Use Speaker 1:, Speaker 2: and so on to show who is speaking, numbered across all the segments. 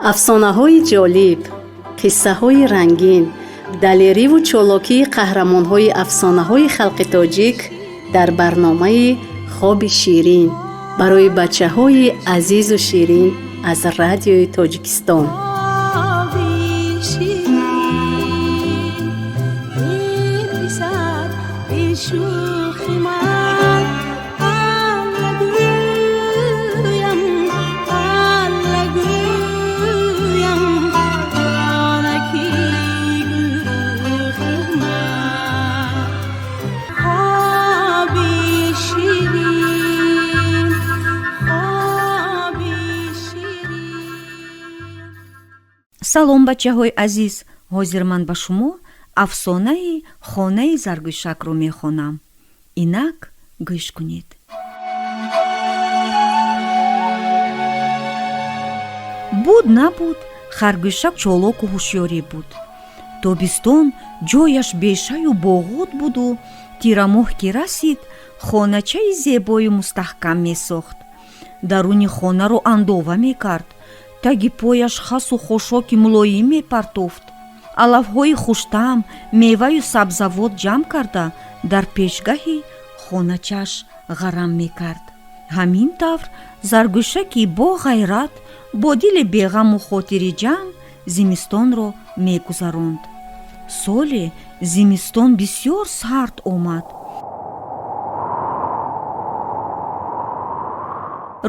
Speaker 1: Афсонаҳои ҷолиб, қиссаҳои рангин, далериву чолокии қаҳрамонҳои афсонаҳои халқи тоҷик дар барномаи «Хоби ширин» барои бачаҳои азизу ширин аз Радиои Тоҷикистон.
Speaker 2: Хоби ширин, эй писар, эй шӯхи ман, Алла гӯям, Алла гӯям, ҷонаки гулрухи ман. Хоби ширин, хоби ширин.
Speaker 3: Салом, бачаҳои азиз! Ҳозир ман ба шумо афсонаи хонаи Заргӯшакро мехонам. Инак, гӯш кунед. Буд, набуд, харгӯшак чолоку ҳушёрӣ буд. Тобистон ҷояш бешаю боғот буду, тирамоҳ ки расид, хоначаи зебою мустаҳкам месохт. Даруни хонаро андова мекард, таги пояш хасу хошоки мулоим мепартофт, алафҳои хуштаъм, меваю сабзавот ҷамъ карда, дар пешгаҳи хоначаш ғарам мекард. Ҳамин тавр Заргӯшаки бо ғайрат, бо дили беғаму хотири ҷамъ зимистонро мегузаронд. Соле зимистон бисёр сард омад.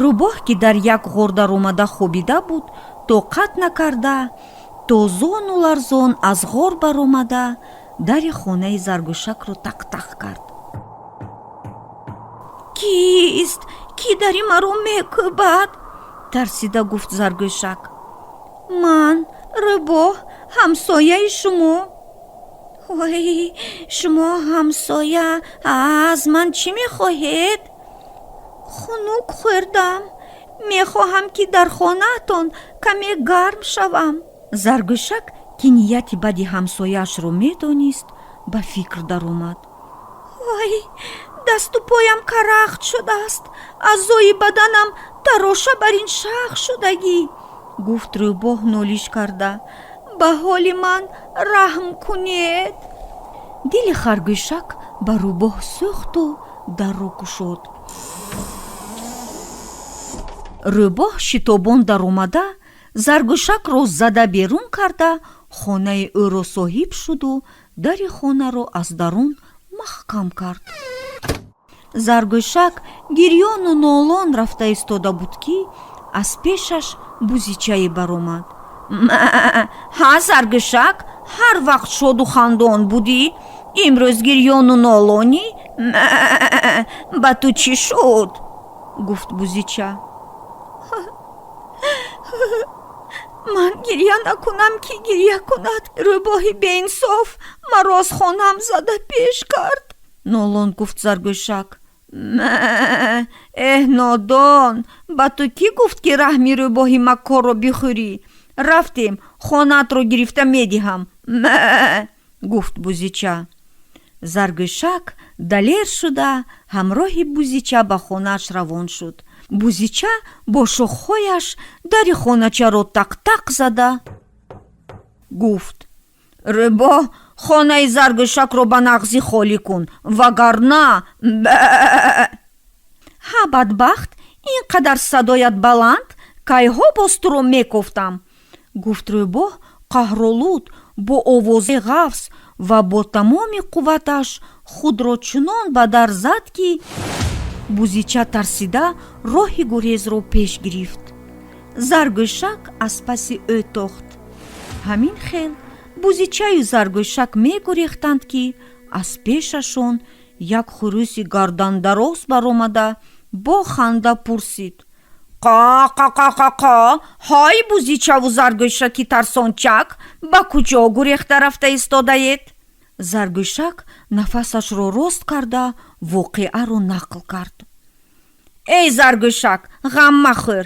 Speaker 3: Рӯбоҳ, ки дар як ғор даромада хобида буд, тоқат накарда, тозону ларзон аз ғор баромада, дари хонаи Заргӯшакро тақтақ кард. «Кист, ки дари маро мекӯбад?» тарсида гуфт Заргӯшак. «Ман, рӯбоҳ, ҳамсояи шумо». «Ой, шумо ҳамсоя, аз ман чӣ мехоҳед?» «Хунук хӯрдам, мехоҳам, ки дар хонаатон каме гарм шавам». Заргӯшак, ки нияти бади ҳамсояашро медонист, ба фикр даромад. «Ой, дасту поям карахт шудааст, аъзои баданам тароша бар ин шах шудагӣ», гуфт рӯбоҳ нолиш карда. «Ба ҳоли ман раҳм кунед». Дили харгӯшак ба рӯбоҳ сӯхту дарро кушод. Рӯбоҳ шитобон даромада, Заргӯшакро зада берун карда, хонаи ӯро соҳиб шуду дари хонаро аз дарун маҳкам кард. Заргӯшак гирёну нолон рафта истода буд, ки аз пешаш бузичае баромад. «Ҳа, Заргӯшак, ҳар вақт шоду хандон будӣ, имрӯз гирёну нолонӣ, ба ту чӣ шуд?» гуфт бузича. «Ман гирья накунам, ки гирья кунад? Рӯбоҳи беинсоф маро аз хонаам зада пеш кард», нолон гуфт Заргӯшак. «Эҳ, нодон, ба ту кӣ гуфт, ки раҳми рӯбоҳи маккорро бихӯрӣ? Рафтем, хонаатро гирифта медиҳам», гуфт бузича. Заргӯшак далер шуда, ҳамроҳи бузича ба хонааш равон шуд. Бузича бо шохҳояш дари хоначаро тақтақ зада гуфт: «Рӯбоҳ, хонаи Заргӯшакро ба нағзӣ холӣ кун, вагарна». «Ҳа, бадбахт, ин қадар садоят баланд, кайҳо боз туро мекофтам», гуфт рӯбоҳ қаҳролуд бо овози ғафз ва бо тамоми қувваташ худро чунон ба дар зад, ки бузича тарсида роҳи гурезро пеш гирифт. Заргӯшак аз паси ӯ тохт. Ҳамин хел бузичаю Заргӯшак мегурехтанд, ки аз пешашон як хурӯси гардандароз баромада, бо ханда пурсид: «Қа-қа-қа-қа-қа, ҳай, бузичаву Заргӯшаки тарсончак, ба куҷо гурехта рафта истодаед?» Заргӯшак нафасашро рост карда, воқеаро нақл кард. «Эй Заргӯшак, ғам махӯр,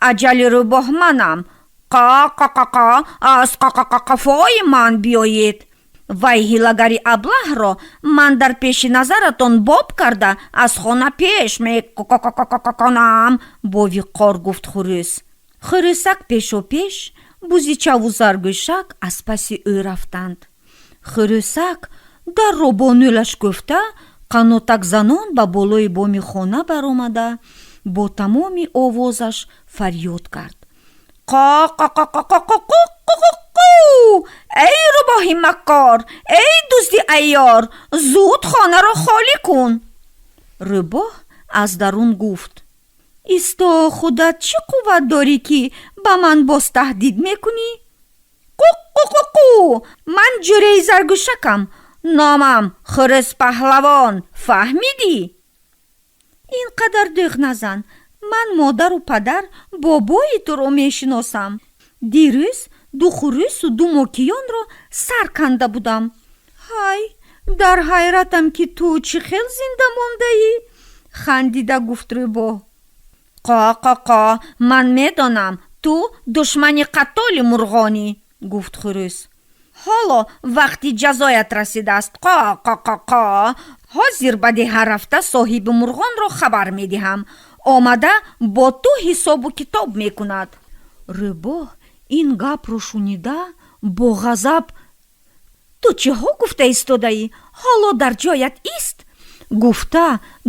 Speaker 3: аҷали рӯбоҳ манам. Қа-қа-қа-қа, аз қа-қа-қа-қафои ман биёед. Вай ҳилагари аблаҳро ман дар пеши назаратон боб карда, аз хона пеш мекунам», бо виқор гуфт хурӯс. Хурӯсак пешопеш Бузичаву Заргӯшак аз паси ӯ рафтанд. Хурӯсак дарро бо нӯлаш кӯфта, қанотакзанон ба болои боми хона баромада, бо тамоми овозаш фарёд кард: «Қоқоқоқоқоқоқоқу! Эй рӯбоҳи маккор, эй дузди айёр, зуд хонаро холӣ кун!» Рӯбоҳ аз дарун гуфт: «Исто, худат чӣ қувват дорӣ, ки ба ман боз таҳдид мекунӣ? Қуққуқуқу! Ман ҷӯраи Заргӯшакам, номам Хурӯс Паҳлавон, фаҳмидӣ? Ин қадар дӯғ назан, ман модару падар, бобои туро мешиносам. Дирӯз ду хурӯсу ду мокиёнро сар канда будам. Ҳай, дар ҳайратам, ки ту чӣ хел зинда мондаӣ», хандида гуфт рӯбоҳ. «Қо-қо-қо, ман медонам, ту душмани қаттоли мурғонӣ», гуфт хурӯс. «Ҳоло вақти ҷазоят расидааст. Қо-қо-қо-қо! Ҳозир ба деҳа рафта, соҳиби мурғонро хабар медиҳам, омада бо ту ҳисобу китоб мекунад». Рӯбоҳ ин гапро шунида, бо ғазаб: «Ту чиҳо гуфта истодаӣ? Ҳоло дар ҷоят ист!» гуфта,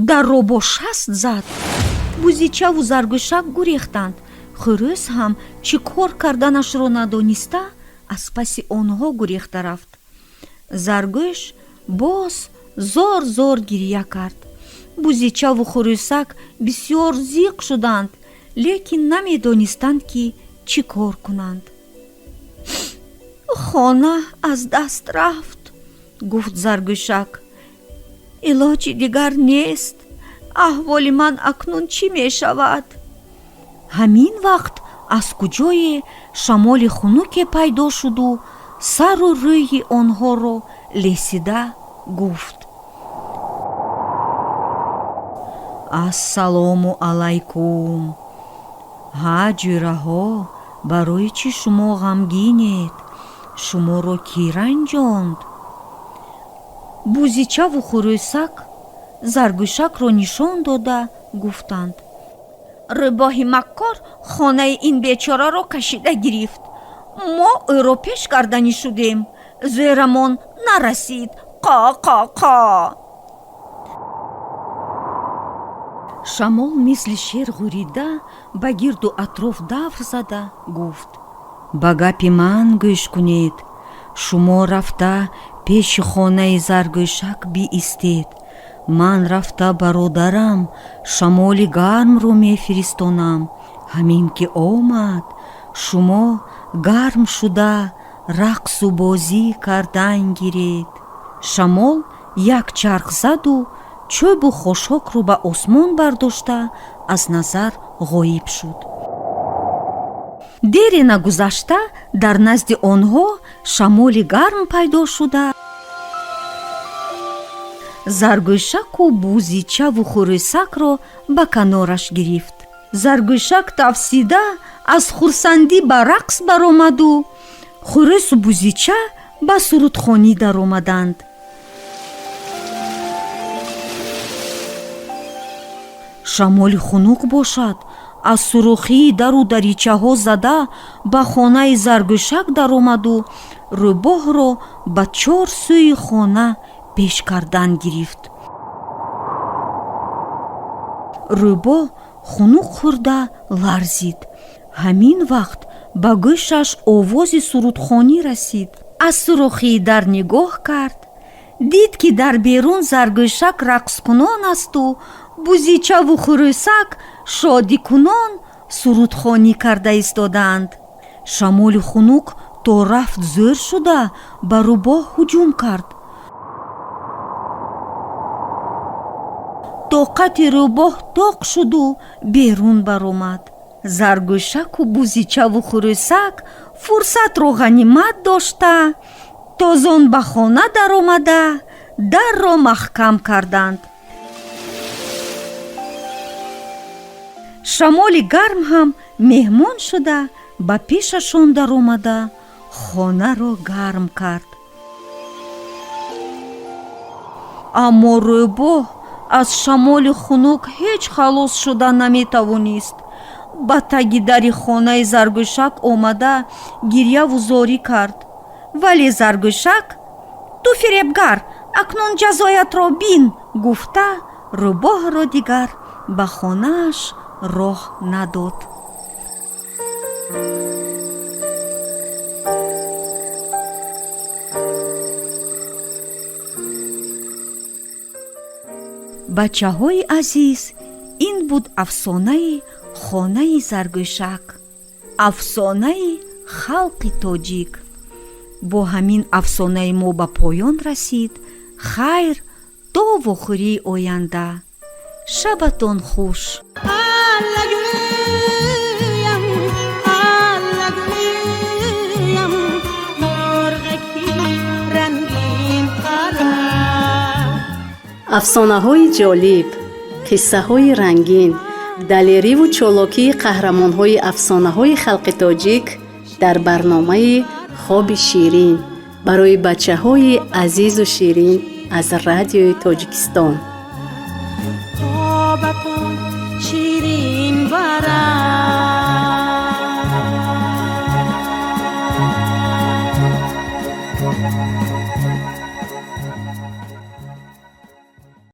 Speaker 3: дарро бо шаст зад. Бузичаву Заргӯшак гурехтанд. Хурӯс ҳам чӣ кор карданашро надониста, аз паси онҳо гурехта рафт. Заргӯш боз зор зор гирья кард. Бузичаву хурӯсак бисёр зиқ шуданд, лекин намедонистанд, ки чӣ кор кунанд. «Хона аз даст рафт», гуфт Заргӯшак, «илоҷи дигар нест. Аҳволи ман акнун чӣ мешавад?» Ҳамин вақт аз куҷое шамоли хунуке пайдо шуду сару рӯйи онҳоро лесида гуфт: «Ассалому алайкум! Ҳа, ҷӯраҳо, барои чӣ шумо ғамгинед? Шуморо кӣ ранҷонд?» Бузичаву хурӯсак Заргӯшакро нишон дода гуфтанд: «Рӯбоҳи маккор хонаи ин бечораро кашида гирифт. Мо ӯро пеш карданӣ шудем, зӯрамон нарасид. Қо, қо, қо!» Шамол мисли шер ғурида, ба гирду атроф давр зада гуфт: «Ба гапи ман гӯш кунед. Шумо рафта пеши хонаи Заргӯшак биистед. Ман рафта бародарам шамоли гармро мефиристонам. Ҳамин ки омад, шумо гарм шуда, рақсу бозӣ кардан гиред». Шамол як чарх заду чӯбу хошокро ба осмон бардошта, аз назар ғоиб шуд. Дере нагузашта, дар назди онҳо шамоли гарм пайдо шуда, Заргӯшаку бузичаву хурӯсакро ба канораш гирифт. Заргӯшак тафсида аз хурсандӣ ба рақс баромаду хурӯсу бузича ба сурудхонӣ даромаданд. Шамоли хунук бошад, аз сурохии дару даричаҳо зада, ба хонаи Заргӯшак даромаду рӯбоҳро ба чор сӯи хона пеш кардан гирифт. Рӯбоҳ хунук хӯрда ларзид. Ҳамин вақт ба гӯшаш овози сурудхонӣ расид. Аз сурохии дар нигоҳ кард, дид, ки дар берун Заргӯшак рақскунон асту бузичаву хурӯсак шодикунон сурудхонӣ карда истодаанд. Шамоли хунук то рафт зӯр шуда, ба рӯбоҳ ҳуҷум кард. Тоқати рӯбоҳ тоқ шуду берун баромад. Заргӯшаку бузичаву хурӯсак фурсатро ғанимат дошта, тозон ба хона даромада, дарро маҳкам карданд. Шамоли гарм ҳам меҳмон шуда, ба пешашон даромада, хонаро гарм кард. Аммо рӯбоҳ аз шамоли хунук ҳеҷ халос шуда наметавонист. Ба таги дари хонаи Заргӯшак омада, гирьяву зорӣ кард. Вале Заргӯшак: «Ту фиребгар, акнун ҷазоятро бин», гуфта, рӯбоҳро дигар ба хонааш роҳ надод. Бачаҳои азиз, ин буд афсонаи хонаи Заргӯшак, афсонаи халқи тоҷик. Бо ҳамин афсонаи мо ба поён расид. Хайр, то вохӯрии оянда, шабатон хуш.
Speaker 2: Аллагӯям, аллагӯям, мурғаки рангин пара.
Speaker 1: Афсонаҳои ҷолиб, қиссаҳои рангин, далериву чолокии қаҳрамонҳои афсонаҳои халқи тоҷик дар барномаи «Хоби ширин» барои бачаҳои азизу ширин аз Радиои Тоҷикистон.
Speaker 2: Хобатон ширин барад.